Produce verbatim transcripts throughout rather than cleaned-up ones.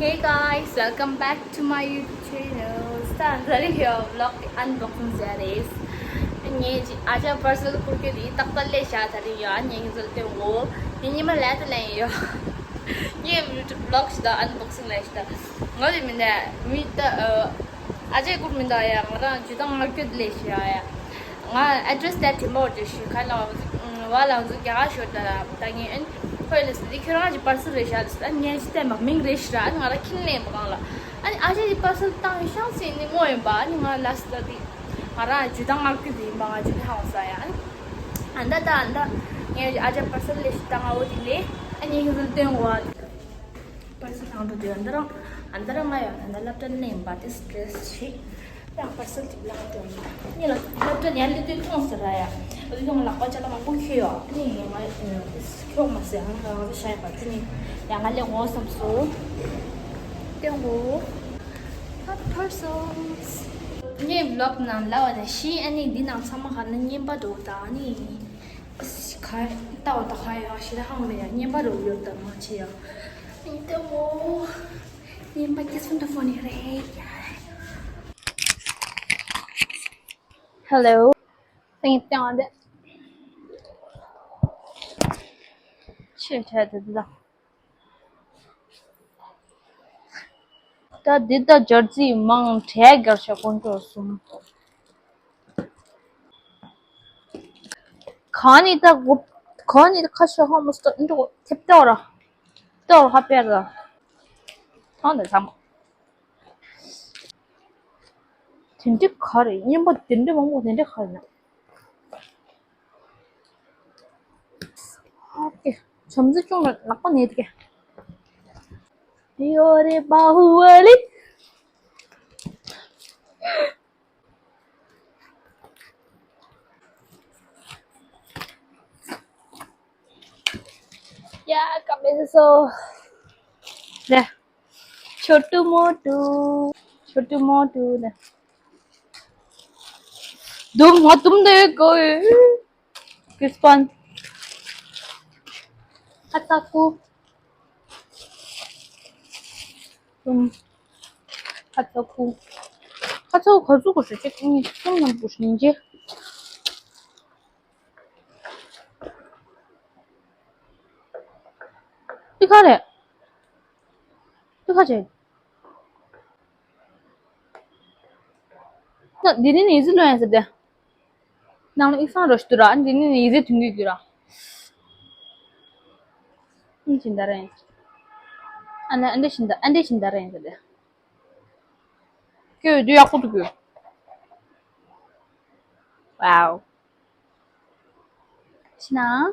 Hey guys, welcome back to my YouTube channel. ད་ད་རིང་ཡོ་vlog unboxing བྱས་རེད། ངས་ཅི་ཨ་ཅག་parcel བསྐུར་རྒྱུ་དེ་ཏག་ཏག་སླེབས་ཤག་ད་རིང་ཡོ། ཨ་ངས་ཁྱེད་ཚོར་སྟོན་གོ། ངས་ཉི་མ་ལས་ད་ལེན་ཡོ། ངས་vlog ཞིག་དང་unboxing ལས་ཞིག་དང་། ང་ལས་མི་འདའ་མི་ད་ཨ་ཅག་བསྐུར་མི་འདའ་ཡ། ང་རང་ཇུས་ཏང་ང་རྒྱུད་ལས་ཤི་ཡ། ང་address དེ་དེ་མོ་དེ་ཤི་ཁ་ལ་བ་ལ་འཛུགས་རྒྱ་གར་ཤོར་ད་ར། ད་ངས་ཨན་ཁོས་ལས་སི་འདི་ཁྱོད་རང་གི་parcel རེད་ཤག་ལས་སི། ཨ་ངས་ཅི་བལྟས་མ་མིང་རེད་ཤི་ར། ཨ་ང་རང་ཁྱིམ་ལས་མ་གང་ལ། ཨ་ནི་ཨ་ཅག་གི་parcel བཏང་ཡོད་ཤང་སི་ནི་ངོ་ཡིན་པ། ཨ་ནི་ང་ལ་སི་ད་དེ་ང་རང་ཇུས་ཏང་ང་རྒྱུད་དེ་ཡིན་པ། ང་ཇུས་ཏང་ཧ་བ་ས་ཡ། ཨ་ནི་ཨ་ད་ད་ཨ་ད་ངས་ཨ་ཅག་parcel ལས་ཤི་ད་ང་འོ་དེ་ལས། ཨ་ངས་ཁྱེད་ཚོར་སྟོན་གོ་ཨ། parcel བླངས་འགྲོ་དུས་ཨ་ད་རང་ཨ་ད་རང་ང་ཡོད་ཨ་ད་སློབ་གྲྭ་ནས་ཡིན་པ་དེ་stress ཆེ། ཡང་parcel ཅིག་བླངས་འགྲོ་ཡིན། ངས་ལ་སློབ་གྲྭ་ནས་ཡར་སླེབས་དུས་མཐོང་ཟེར་ར་ཡ། ཨ་ད་ཡང་ལག་པ་ཅ་ལག་མང་པོ་ཁྱེར་ཡོད། ཨ་ནི་ངས་ང་ཁྱོག་མ་ཟེར། ཨ་ང་རང་ཚོ་ཤ་ཡ་པ་དེ་ནི་ཡང་ང་ལས་ངོ་བསམ་སོང་། སྟོན་གོ། Hot parcels. ངས་vlog ནང་ལབ་པ་ནང་བཞིན་ཨ་ནི་འདི་ནང་ཚང་མ་ག་ན་རྔན་པ་འདུག་ད་ཨ་ནི་ག་ལྟ་བ་ད་ག་ཡ་ཞེ་ད་ཧང་རེད་ཡ། རྔན་པ་རུ་ཡོད་ད་མ་ཆེ་ཡ། ཨ་ནི་ལྟ་བོ། རྔན་པ་སྐྱེ་སོང་ད་ཕོ་ནི་རེད་ཡ། Hello. ཏིང་ཏིང་ཨ་འདི། ཆེ་ཆེ་དེ་དེ་ད། ད་འདི་ད་སྦྱར་རྩི་མང་གྲས་སྦྱར་ཤ་དཀོན་མཆོག་གསུམ། གང་ནི་ད་གོ། གང་ནི་ད་ཁ་ཤ་ཧ་མོ་སྟོ་འགྲོ་ཐེབས་ཏོ་ར། ཏོ་ཧ་པེ་ར། ཐང་ད་ཚང་མ། དེ་འདྲ་ག་རེད། རྔན་པ་དེ་འདྲ་མང་པོ་དེ་འདྲ་ག་རེད་ན། ཨོ་ཀེ། བྱམས་བརྩེ་ཅུང་ལ་ལག་པ་ནས་དེ་ག་ཡོ་རེ་པ་ཧུ་ཝ་ལི། ཡ་ཀ་མེ་སོ། ལེ། ཆོ་ཏུ་མོ་ཏུ། ཆོ་ཏུ་མོ་ཏུ་ལེ། དུམ་ང་དུམ་དེ་གོ། ཀིས་པན། ཁ་ཚ་ཀུ། དུམ། ཁ་ཚ་ཀུ། ཁ་ཚ་ཀུ་ག་ཚོད་གོ་ཤེས་ཅིག་གཉིས་གསུམ་ནང་གོ་ཤེས་ཉིན་གཅིག་འདི་ག་རེད། འདི་ག་རེད། ད་འདི་ནི་ནི་ཟི་ལོན་ཟེར་ཏེ། ནང་ལ་ཨི་སང་རོ་ཞིག་ཏུ་ར། འདི་ནི་ནི་ཟི་དུང་གི་གི་ར། ཨ་འདི་ཞིག་ད་རེད། ཨ་ན་ཨ་འདི་ཞིག་ད་ཨ་འདི་ཞིག་ད་རེད་ཟེར་ཏེ། ཀྱོ་འདི་ཡག་པོ་འདུག་གི། ཝའོ། ཕྱི་ནང་།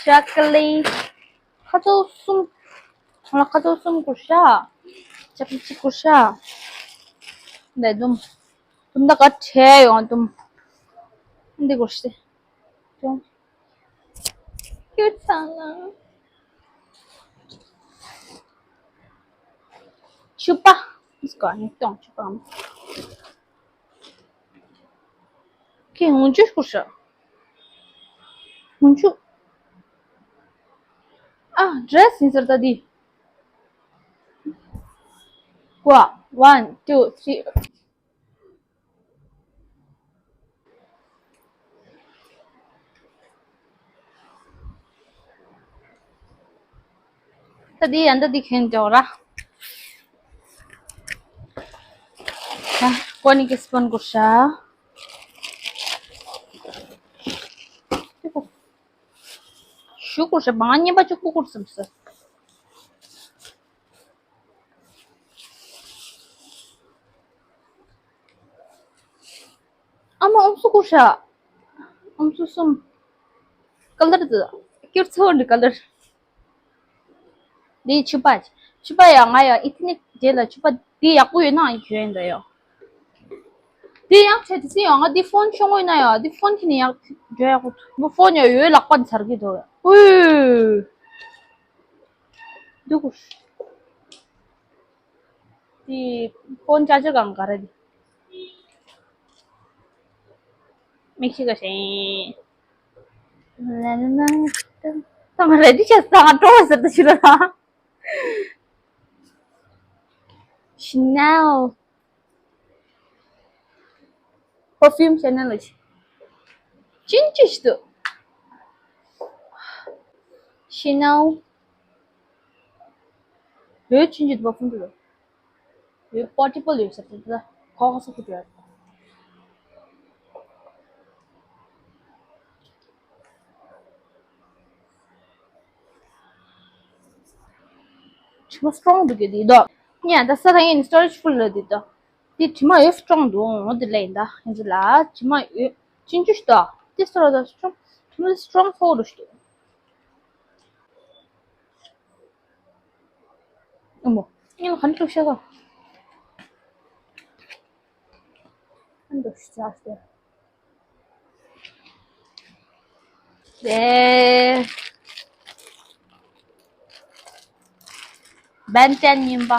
ཅོ་ཀོ་ལེ། ཁ་ཚོ་གསུམ། ང་ལ་ཁ་ཚོ་གསུམ་དགོས་ཤག་ཅོ་ཀོ་ལེ་གཅིག་དགོས་ཤག་འདི་དུམ། དུམ་ད་ག་བྲལ་ཡོང་དུམ། འདི་དགོས་ཤག་དུམ། ཁྱོད་ཚང་ན། ཆུ་པ། སྐོ་ནི་ཏོང་ཆུ་པ། ཁྱེད་ངུ་ཆུ་སྐུར་ཤག་ངུ་ཆུ། ཨ་ཌེ་རེ་སི་ཡིན་ཟེར་ད་འདི། ཀོ། One, two, three. ད་འདི་ཡང་ད་འདི་གྱོན་འགྲོ་ར། ད་ཀོ་ནི་ཀི་སྤོན་གུར་ཤ། ཞུ་གུར་ཤ་མང་ཉན་པ་ཅིག་གུ་གུར་སུམ་སུ། ཨ་མ་ཨམ་སྲུ་ཀུ་ཤ། ཨམ་སྲུ་གསུམ། ཀ་ལར་དུ། སྐྱུར་ཚོ་འདི་ཀ་ལར། འདི་ཕྱུ་པ། ཕྱུ་པ་ཡ་ང་ཡ་ཨི་ཐི་ནི་དེ་ལ་ཕྱུ་པ་འདི་ཡག་པོ་ཡོད་ན་ཨི་གྱོན་འདྲ་ཡོ། འདི་ཡང་ཆེ་དེ་སི་ཡང་ང་འདི་ཕོན་ཆུང་ངུ་ཡིན་ན་ཡ་འདི་ཕོན་ཁྱི་ནི་ཡག་འགྲོ་ཡག་པོ་འདུག་ཕོན་ཡ་ཡོད་ལག་པ་ཚར་གི་འདུག་ཨུ། འདུག་དེ་ཕོན་ཅ་ཅ་གང་ག་རེ་དེ། མིག་ཤི་ག་ཤེས། ལ་ལ་ལ། ད་མ་རེ་ཌི་ཆགས་ས་ང་ཀྲོ་བ་ཟེར་ད་ཤི་ར། Chanel perfume Chanel ལ་ཅིན་ཅི་ཞིག་འདུག Chanel བོད་ཅིན་ཅི་འདུག perfume འདུག་བོད་portable ཡོད་ས་དེ་ད་ཁོག་ས་ཁུ་དེ། དྲི་མ་strong འདུག་གི་འདི་དོ། ཉན་ད་ས་ད་ཡིན་storage full ལ་འདི་དོ། འདི་དྲི་མ་ཡོད་strong འདུག་འོ་འདི་ལ་ཡིན་ད་ཡིན་ཚུལ་ལ་དྲི་མ་ཡོད་ཅིན་ཅུ་ཞིག་དོ། འདི་ས་ད་strong དྲི་མ་strong ཧོ་རུ་ཞིག་འདུག་ཨ་མོ། ཉན་ག་འདྲ་ཤ་ག་ག་འདྲ་ཤ་སྟེ། རེད། བན་ཏན་ཡིན་པ།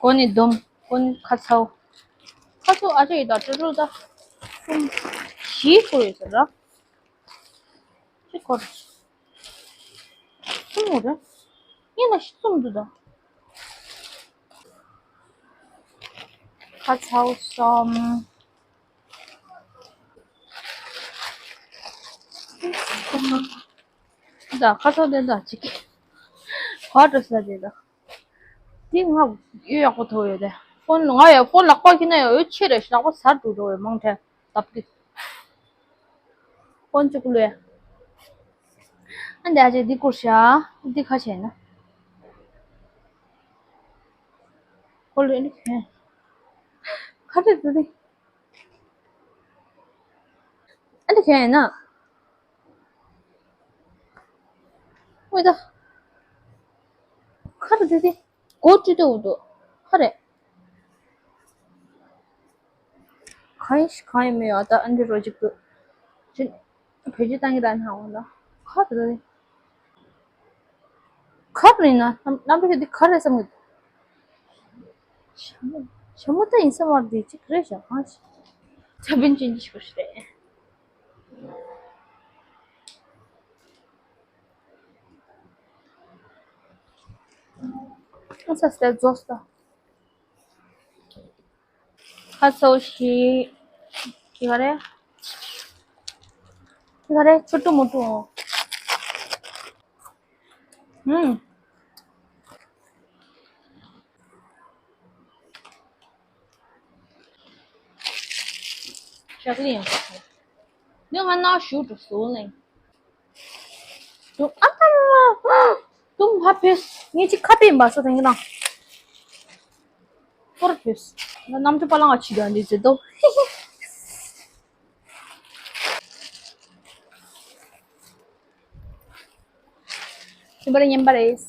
གོ་ནི་སྡོམ། གོ་ནི་ཁ་ཚའོ། ཁ་ཚའོ་ཨ་ཅེ་ཡི་ད་ཀྲུ་ཀྲུ་ད། གསུམ། བཞི་སྐོར་ཡོད་ཟེར་ར། ཅི་སྐོར། གསུམ་ཡོད་རེད། ཡིན་ན་གསུམ་འདུག་ད། ཁ་ཚའོ་གསུམ། ད་ཁ་ཚ་དེ་ད་ཅིག་ག་འགྲོ་ས་དེ་ད། དེ་ང་གཡོ་ཡག་པོ་ཐོག་ཡོད་དེ། ཕོན་ང་ཡ་ཕོན་ལག་པ་ཁྱེར་ན་ཡ་འོད་ཆེ་རེད་ལག་པ་ཟར་འགྲོ་འགྲོ་བའི་མང་ཐལ་སྟབས་ཀྱིས། ཕོན་གཅིག་ལོས། ཨ་འདི་ཨ་ཅེ་འདི་བསྐུར་ཤག་འདི་ཁ་ཆེ་ན། ཁོ་ལོས་ནི་གན། ཁ་རེད་འདི་འདི། ཨ་འདི་གན་ཡིན་ན། ཝེ་ད། ཁ་རེད་འདི་འདི། གོ་ཅི་ཏོ་འདུག་ཁ་རེད། གང་ཡིན་ཞིག་གང་ཡིན་མི་ཡོད་ད་ཨ་འདི་རོ་ཅིག་ཏུ། ཅི། བེད་སྤྱོད་བཏང་གི་ར་ན་འོང་ལ། ཁ་རེད། ཁ་རེད་ན་རྣམ་རྣམ་པ་ཞིག་འདི་ཁ་རེད་བསམ་གི། ཞྭ་མོ་ཞྭ་མོ་ད་ཡིན་ས་མ་རེད་འདི་ཅིག་རེད་ཞྭ་གང་ཞིག་ཚ་བིན་ཅིན་ཅི་ཞིག་རེད། ཨ་ས་སྟེ་རྫོགས་སོ། ཁ་སོ་ཞིག་ཅི་ག་རེ། ཅི་ག་རེ་ཆུ་ཏུ་མུ་ཏུ། ཧུམ། ཞག་ལི་ཡང་ཁ་ཁ། ནི་ང་ན་ཞུ་འགྲོ་སོང་ལེ། དུ་ཨ་ཏ་ལ། དུ་ཧ་ཕེས་ངས་ཅི་ཁ་པེ་འབའ་ས་དང་གི་ན། ཧོར་ཕེས། ང་གནམ་གྲུ་པ་ལང་ང་ཆི་དང་འདི་ཟེར་དོ། ཉིན་པར་ཉིན་པར་རེད།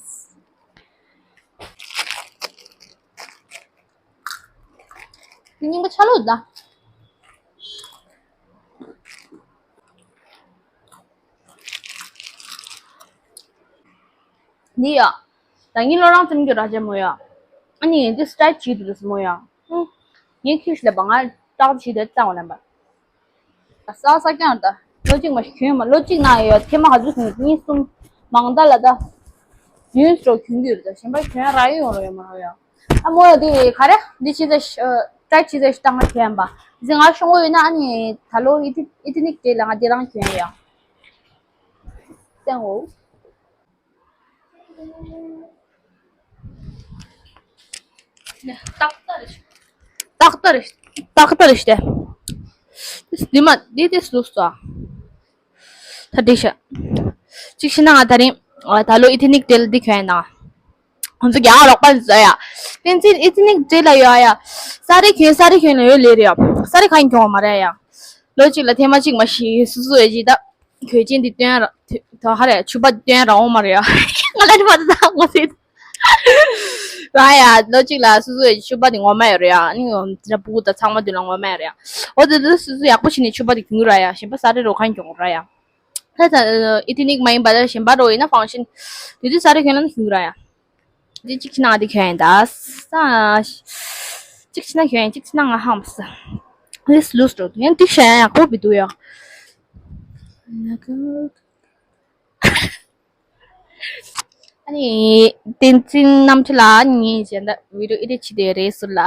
སྙིང་པོ་ཆ་ལོ་ད། འདི་ཡ། ད་ངའི་ལོ་རང་ཙམ་གྱི་ར་ཅན་མོ་ཡ། ཨ་ནི་འདི་སི་ཊལ་བྱེད་དུ་རེད་མོ་ཡ། ཧུམ། ངའི་ཁྱི་ཞིག་ལ་བ་ང་ཏག་བྱེད་དུ་བཏང་བ་ལ་འབར། ས་ས་ཀྱང་ད། ལོ་གཅིག་མ་ཞིག་གྱོན་མ་ལོ་གཅིག་ན་ཡོད་ཐེངས་མ་ག་ཚོད་གྱོན་གཉིས་གསུམ། མང་ད་ལ་ད། ཡུན་སྲོ་གྱོན་གྱི་རེད་ད་གཞན་པ་གྱོན་ར་ཡོང་རོ་ཡོད་མ་རོ་ཡ། ཨ་མོ་ཡ་དེ་ག་རེ་འདི་ཕྱི་ཟེར་ཤ་ཏྲ་ཕྱི་ཟེར་ཤ་ཏང་ང་གྱོན་པ། ཟེར་ང་ཤོང་གོ་ཡོད་ན་ཨ་ནི་ད་ལོ་ཨི་ཏི་ཨི་ཏི་ནིག་དེ་ལ་ང་དེ་རང་གྱོན་ཡ། ཏེང་འོ། ཏག་ཏག་རེད། ཏག་ཏག་རེད། ཏག་ཏག་རེད་ཤི་ཏེ། འདི་མ་འདི་དེ་སུ་སོ། ད་འགྲིག་ཤག་གཅིག་ཤི་ན་ང་ད་རིང་ད་ལོ་ཨི་ཐི་ནིག་ཏེལ་འདི་གྱོན་ཡ་ན། ང་ཚོ་རྒྱ་གར་རོགས་པ་འཛོལ་ཡ། བསྟན་འཛིན་ཨི་ཐི་ནིག་ཏེལ་ལ་ཡོད་ཡ། ས་རེ་གྱོན་ས་རེ་གྱོན་ལ་ཡོད་ལེ་རེད་ཡ། ས་རེ་གང་གྱོན་མ་རེད་ཡ། ལོ་གཅིག་ལ་ཐེངས་མ་གཅིག་མ་ཤི་སུ་སུ་ཡོད་ཅི་ད། གོས་ཆེན་འདི་སྟོན་ར། དོ་ཧ་རེ་ཕྱུ་པ་སྟོན་ར་འོང་མ་རེད་ཡ། ང་ལ་ཕ་ད་ང་ཟེར། ར་ཡ་ལོ་གཅིག་ལ་སུ་སུ་ཡི་ཕྱུ་པ་འདི་ངོ་མ་ཡོད་རེད་ཡ། ནི་འདི་ན་ཕྲུ་གུ་དང་ཚང་མ་འདི་ལ་ངོ་མ་ཡོད་རེད་ཡ། འོ་དེ་དུ་སུ་སུ་ཡག་པོ་བྱས་ནས་ཕྱུ་པ་འདི་གྱོན་ར་ཡ། གཞན་པ་ས་རེ་རོ་གང་གྱོན་ར་ཡ། ད་ད་ཨི་ཐི་ནིག་མ་ཡིན་པ་ད་གཞན་པ་རོ་ཡིན་ན་ཕང་ཤིན། དེ་དུས་ས་རེ་གྱོན་ན་ནི་གྱོན་ར་ཡ། འདི་གཅིག་ཕྱི་ནང་འདི་གྱོན་ཡིན་ད། ས། གཅིག་ཕྱི་ནང་གྱོན་ཡིན་གཅིག་ཕྱི་ནང་ང་ཧང་མ་ས། ལིས་ལུས་འགྲོ་ཡང་འདི་གྱོན་ཡག་པོ་བི་འདུག་ཡ། ཨ་ནི་བསྟན་འཛིན་རྣམ་གྲོལ་ལགས། ངས་གཞན་དག་བི་ཌིའོ་ཨེ་ཌིཊ་བྱེད་དེ་རེད་ཟེར་ལ།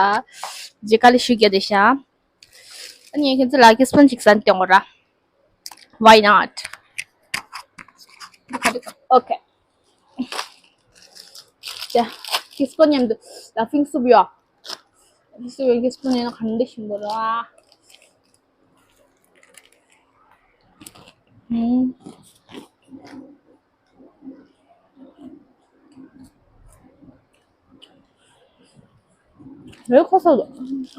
རྗེས་ཀ་ལ་ཞུ་རྒྱུ་དེ་ཤ། ཨ་ནི་ཁྱེད་ཚོ་ལ་ཀི་སི་པོན་ཅིག་ཟ་སྟོན་དགོས་ར། Why not? Okay. ཀི་སི་པོན་མཉམ་དུ་ལ་ཕིང་སུབ་ཡོད། ཕིང་སུབ་ཡོད། ཀི་སི་པོན་ཡིན་ན་ག་འདྲ་ཞིམ་པོ་ར། ཨུམ། རེད་ཁོ་སོ།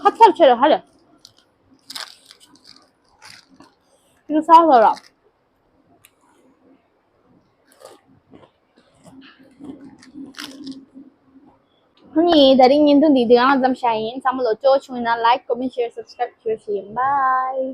ཁ་ཚར་ཆེ་རེད་ཧ་ལས། ཁྱི་ཚ་ལ་ར། ཨ་ནི་དེ་རིང་བརྙན་ཐུང་འདི་འདི་ག་ཙམ་བཞག་ཡིན། ཚང་མ་ལོ་ཅོ་བྱུང་ཡིན་ན་like, comment, share, subscribe བྱོས་ཤིག Bye.